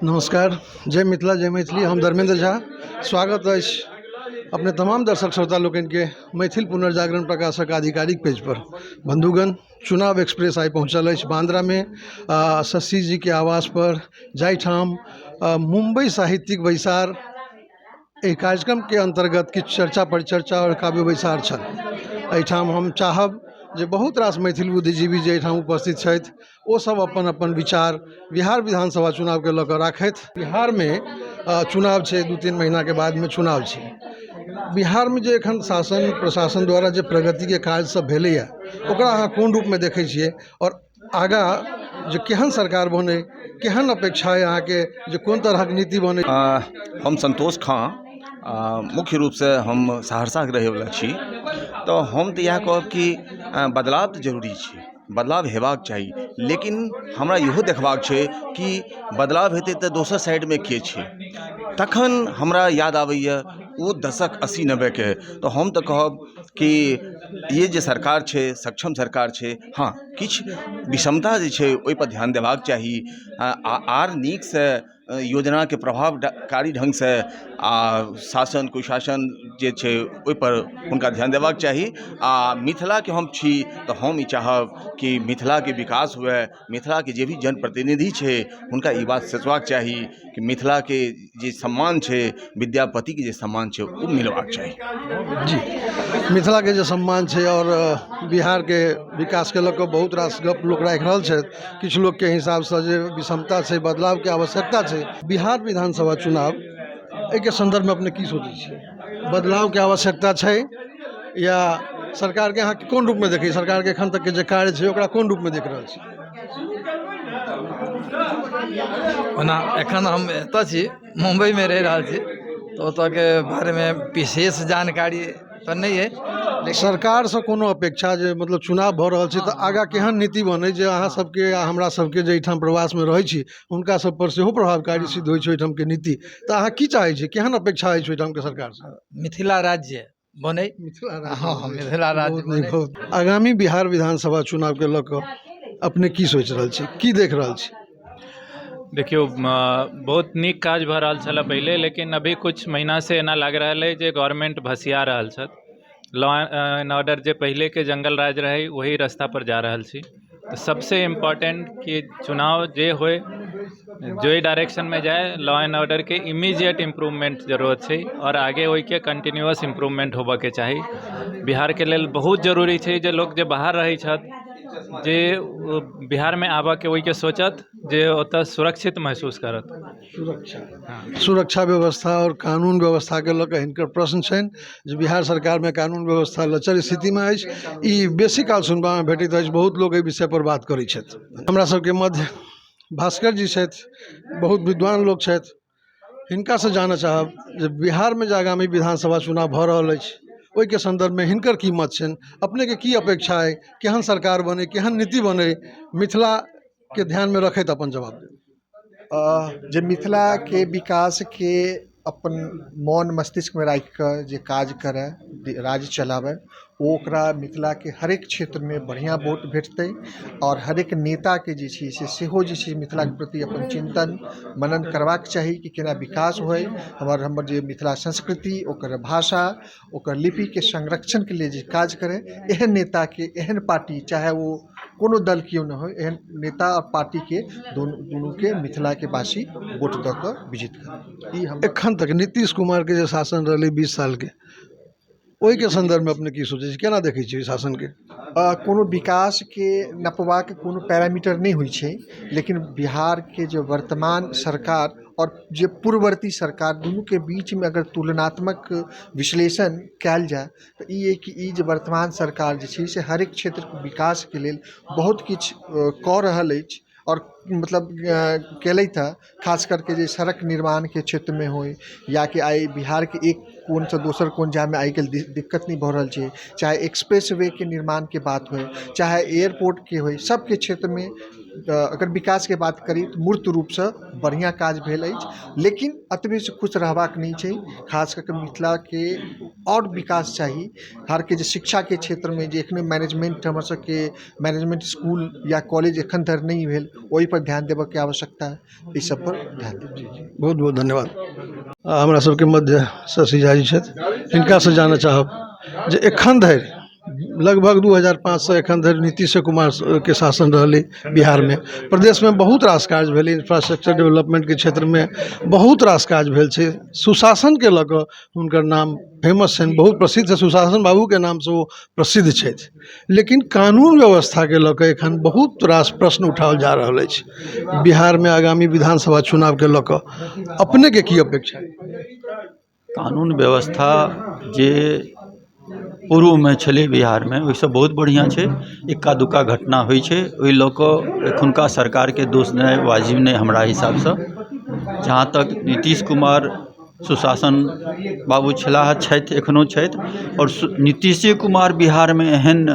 नमस्कार, जय मिथिला, जय मैथिली। हम धर्मेंद्र झा, स्वागत अछि अपने तमाम दर्शक श्रोता लोकनिके मैथिल पुनर्जागरण प्रकाशक आधिकारिक पेज पर। बंधुगण, चुनाव एक्सप्रेस आइ पहुँचल अछि बांद्रामे शशि जीके आवास पर, जाहिठाम मुम्बई साहित्यिक बैसार एहि कार्यक्रमके अन्तर्गत किछु चर्चा परिचर्चा आओर काव्य बैसार छल। एहिठाम हम चाहब जे बहुत रास मैथिल बुद्धिजीवी जे एहिठाम उपस्थित छथि ओ सब अपन अपन विचार बिहार विधानसभा चुनावके लऽ कऽ राखथि। बिहारमे चुनाव छै, 2-3 महीनाके बादमे चुनाव छै। बिहारमे जे एखन शासन प्रशासन द्वारा जे प्रगतिके काज सब भेलैए ओकरा अहाँ कोन रूपमे देखै छियै आओर आगाँ जे केहन सरकार बनै, केहन अपेक्षा अइ अहाँके जे कोन तरहक नीति बनै? हम संतोष खाँ, मुख्य रूपसँ हम सहरसाके रहैवला छी। तऽ हम तऽ इएह कहब कि बदलाव तऽ जरूरी छै, बदलाव हेबाक चाही, लेकिन हमरा इहो देखबाक छै कि बदलाव हेतै तऽ दोसर साइडमे के छै। तखन हमरा याद आबैए ओ दशक 80-90के। तऽ हम तऽ कहब कि ई जे सरकार छै सक्षम सरकार छै। हँ, किछु विषमता जे छै ओहिपर ध्यान देबाक चाही आर नीकसँ योजनाके प्रभावकारी ढङ्गसँ आ शासन कुशासन जे छै ओहिपर हुनका ध्यान देबाक चाही। आ मिथिलाके हम छी तऽ हम ई चाहब कि मिथिलाके विकास हुए। मिथिलाके जे भी जनप्रतिनिधि छै हुनका ई बात सोचबाक चाही कि मिथिलाके जे सम्मान छै, विद्यापतिके जे सम्मान छै, ओ मिलबाक चाही। जी, मिथिलाके जे सम्मान छै आओर बिहारके विकासके लऽ कऽ बहुत रास गप लोक राखि रहल छथि। किछु लोकके हिसाबसँ जे विषमता छै, बदलावके आवश्यकता छै। बिहार विधानसभा चुनाव एहिके सन्दर्भमे अपने की सोचै छियै? बदलावके आवश्यकता छै या सरकारके अहाँ कोन रूपमे देखै छी? सरकारके एखन तकके जे कार्य छै ओकरा कोन रूपमे देख रहल छी? ओना एखन हम एतऽ छी, मुम्बइमे रहि रहल छी, तऽ ओतऽके बारेमे विशेष जानकारी तऽ नहि अइ, लेकिन सरकारसँ कोनो अपेक्षा जे मतलब चुनाव भऽ रहल छै तऽ आगाँ केहन नीति बनै जे अहाँ सबके आ हमरा सबके जे एहिठाम प्रवासमे रहै छी हुनका सब पर सेहो प्रभावकारी सिद्ध होइ छै ओहिठामके नीति, तऽ अहाँ की चाहै छी, केहन अपेक्षा अछि ओहिठामके सरकारसँ? मिथिला राज्य बनै। मिथिला राज्य। हँ, मिथिला राज्य बहुत नीक। बनै। बहुत। आगामी बिहार विधानसभा चुनावके लऽ कऽ अपने की सोचि रहल छी, की देख रहल छी? देखियौ, बहुत नीक काज भऽ रहल छलै पहिले, लेकिन अभी कुछ महीनासँ एना लागि रहल अइ जे गवर्नमेन्ट भसिया रहल छथि। लॉ एंड ऑर्डर जे पहिलेके जङ्गल राज रहै ओही रास्तापर जा रहल छी। तऽ सबसँ इम्पोर्टेन्ट कि चुनाव जे होइ, जाहि डायरेक्शनमे जाइ, लॉ एंड ऑर्डरके इमीडिएट इम्प्रूवमेन्ट जरूरत छै आओर आगे ओहिके कन्टिन्यूअस इम्प्रूवमेन्ट होबऽके चाही। बिहारके लेल बहुत जरूरी छै जे लोक जे बाहर रहै छथि जे बिहारमे आबऽके ओहिके सोचत जे ओतऽ सुरक्षित महसूस करत। सुरक्षा व्यवस्था आओर कानून व्यवस्थाके लऽ कऽ हिनकर प्रश्न छनि जे बिहार सरकारमे कानून व्यवस्था लचर स्थितिमे अछि। ई बेसी काल सुनबामे भेटैत अछि, बहुत लोक एहि विषय पर बात करै छथि। हमरा सबके मध्य भास्कर जी छथि, बहुत विद्वान लोक छथि। हिनकासँ जानऽ चाहब जे बिहारमे जे आगामी विधानसभा चुनाव भऽ रहल अछि ओहिके सन्दर्भमे हिनकर की मत छनि, अपनेके की अपेक्षा अइ, केहन सरकार बनै, केहन नीति बनै, मिथिलाके ध्यानमे रखैत अपन जवाब देब। जे मिथिलाके विकासके अपन मोन मस्तिष्कमे राखि कऽ जे काज करय, राज्य चलाबै, ओ ओकरा मिथिलाके हरेक क्षेत्रमे बढ़िआँ वोट भेटतै। आओर हरेक नेताके जे छै से सेहो जे छै मिथिलाके प्रति अपन चिन्तन मनन करबाक चाही कि केना विकास होइ हमर हमर जे मिथिला संस्कृति, ओकर भाषा, ओकर लिपिके संरक्षणके लिए जे काज करै, एहन नेताके, एहन पार्टी, चाहे ओ कोनो दल क्यों न होइ, एहन नेता आओर पार्टीके दुनूके मिथिलाके वासी वोट दऽ कऽ विजित करै। ई हम एखन तक नीतीश कुमारके जे शासन रहलै 20 सालके, ओहिके सन्दर्भमे अपने की सोचै छी, केना देखै छी ओहि शासनके? कोनो विकासके नपबाक कोनो पैरामीटर नहि होइ छै, लेकिन बिहारके जे वर्तमान सरकार आओर जे पूर्ववर्ती सरकार दुनूके बीचमे अगर तुलनात्मक विश्लेषण कयल जाय तऽ ई अइ कि ई जे वर्तमान सरकार जे छै से हरेक क्षेत्रके विकासके लेल बहुत किछु कऽ रहल अछि आओर मतलब केलथि हँ। खास करके जे सड़क निर्माणके क्षेत्रमे होइ या कि आइ बिहारके एक कोनसँ दोसर कोन जाइमे आइ काल्हि दिक्कत नहि भऽ रहल छै, चाहे एक्सप्रेस वेके निर्माणके बात होइ, चाहे एयरपोर्टके होइ, सबके क्षेत्रमे अगर विकासके बात करी तऽ मूर्त रूपसँ बढ़िआँ काज भेल अछि, लेकिन एतबेसँ खुश रहबाक नहि छै। खास कऽ कऽ मिथिलाके आओर विकास चाही। हरके जे शिक्षाके क्षेत्रमे जे एखने मैनेजमेंट, हमर सबके मैनेजमेंट स्कूल या कॉलेज एखन धरि नहि भेल, ओहिपर ध्यान देबऽके आवश्यकता है। एहि सब पर ध्यान देब। बहुत बहुत धन्यवाद। हमरा सबके मध्य शशि झा जी छथि, हिनकासँ जानऽ चाहब जे एखन धरि लगभग 2005सँ एखन धरि नीतीश कुमार के शासन रहलै बिहारमे। प्रदेशमे बहुत रास काज भेलै, इंफ्रास्ट्रक्चर डेवलपमेंटके क्षेत्रमे बहुत रास काज भेल छै। सुशासनके लऽ कऽ हुनकर नाम फेमस छनि, बहुत प्रसिद्ध छै। सुशासन बाबूके नामसँ ओ प्रसिद्ध छथि। लेकिन कानून व्यवस्थाके लऽ कऽ एखन बहुत रास प्रश्न उठाओल जा रहल अछि। बिहारमे आगामी विधानसभा चुनावके लऽ कऽ अपनेके की अपेक्षा? कानून व्यवस्था जे पूर्वमे छलै बिहारमे, ओहिसँ बहुत बढ़िआँ छै। इक्का दुक्का घटना होइ छै, ओहि लऽ कऽ एखुनका सरकारके दोष देनाइ वाजिब नहि हमरा हिसाबसँ। जहाँ तक नीतीश कुमार सुशासन बाबू छलाह, छथि, एखनो छथि, आओर नीतीशे कुमार बिहारमे एहन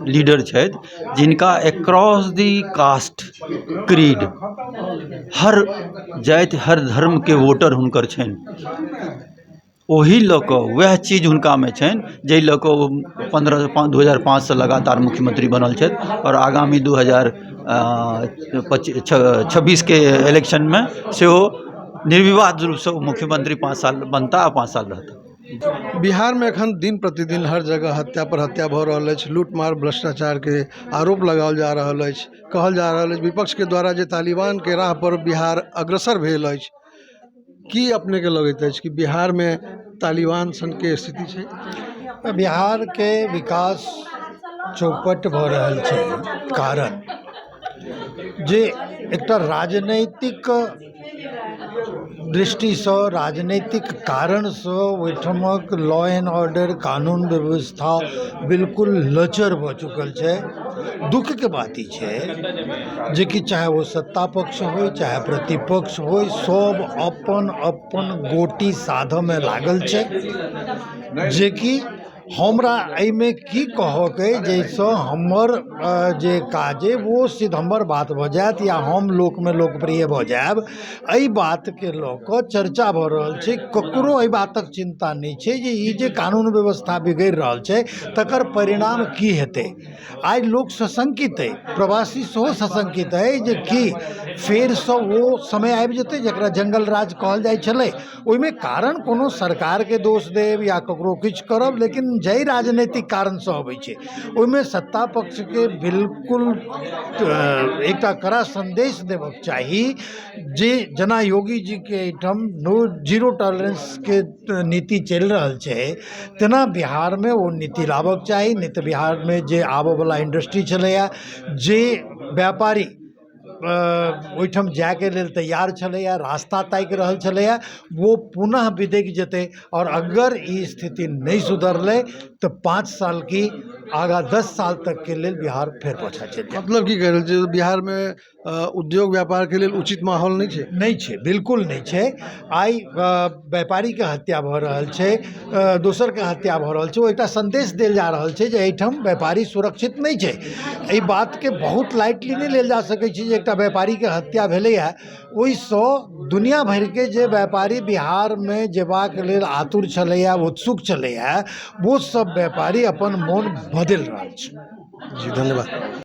लीडर छथि जिनका एक्रॉस दी कास्ट क्रीड, हर जाति हर धर्मके वोटर हुनकर छनि। ओही लऽ कऽ वएह चीज हुनकामे छनि जाहि लऽ कऽ ओ 2005सँ लगातार मुख्यमंत्री बनल छथि आओर आगामी 2026के इलेक्शनमे सेहो निर्विवाद रूपसँ ओ मुख्यमंत्री 5 साल बनता आ 5 साल रहता। बिहारमे एखन दिन प्रतिदिन हर जगह हत्या पर हत्या भऽ रहल अछि। लूटमार, भ्रष्टाचारके आरोप लगाओल जा रहल अछि। कहल जा रहल अछि विपक्षके द्वारा जे तालिबानके राह पर बिहार अग्रसर भेल अछि। की अपनेके लगैत अछि कि बिहारमे तालिबान सनके स्थिति छै? बिहारके विकास चौपट भऽ रहल छै, कारण जे एकटा राजनैतिक दृष्टिसँ, राजनैतिक कारणसँ ओहिठामक लॉ एंड ऑर्डर, कानून व्यवस्था बिल्कुल लचर भऽ चुकल छै। दुःखके बात ई छै जेकि चाहे ओ सत्ता पक्ष होइ, चाहे प्रतिपक्ष होइ, सब अपन अपन गोटी साधऽमे लागल छै। जेकि हमरा एहिमे की कहऽके अइ जाहिसँ हमर जे काज अइ ओ सिद्ध, हमर बात भऽ जायत या हम लोकमे लोकप्रिय भऽ जायब, एहि बातके लऽ कऽ चर्चा भऽ रहल छै। ककरो एहि बातक चिन्ता नहि छै जे ई जे कानून व्यवस्था बिगड़ि रहल छै तकर परिणाम की हेतै। आइ लोक सशंकित अइ, प्रवासी सेहो सशंकित अइ जे की फेरसँ ओ समय आबि जेतै जकरा जंगल राज कहल जाइ छलै। ओहिमे कारण कोनो सरकारके दोष देब या ककरो किछु करब, लेकिन जाहि राजनैतिक कारणसँ अबै छै ओहिमे सत्ता पक्षके बिल्कुल एकटा कड़ा सन्देश देबक चाही जे जेना योगी जीके एहिठाम नो जीरो टॉलरेंसके नीति चलि रहल छै, तेना बिहारमे ओ नीति लाबक चाही। नहि तऽ बिहारमे जे आबऽवला इंडस्ट्री छलैए, जे व्यापारी ओहिठाम जायके लेल तैयार छलैए, रास्ता ताकि रहल छलैए, ओ पुनः बिदकि जेतै। आओर अगर ई स्थिति नहि सुधरलै तऽ 5 साल की आगाँ 10 साल तकके लेल बिहार फेर पाछाँ चलि जायत। मतलब की कहि रहल छियै, बिहारमे उद्योग व्यापारके लेल उचित माहौल नहि छै? नहि छै, बिल्कुल नहि छै। आइ व्यापारीके हत्या भऽ रहल छै, दोसरके हत्या भऽ रहल छै। ओ एकटा सन्देश देल जा रहल छै जे एहिठाम व्यापारी सुरक्षित नहि छै। एहि बातके बहुत लाइटली नहि लेल जा सकै छै जे एकटा व्यापारीके हत्या भेलैए, ओहिसँ दुनिया भरिके जे व्यापारी बिहारमे जेबाक लेल आतुर छलैए, उत्सुक छलैए, ओ सब व्यापारी अपन मोन बदलि रहल छै। जी, धन्यवाद।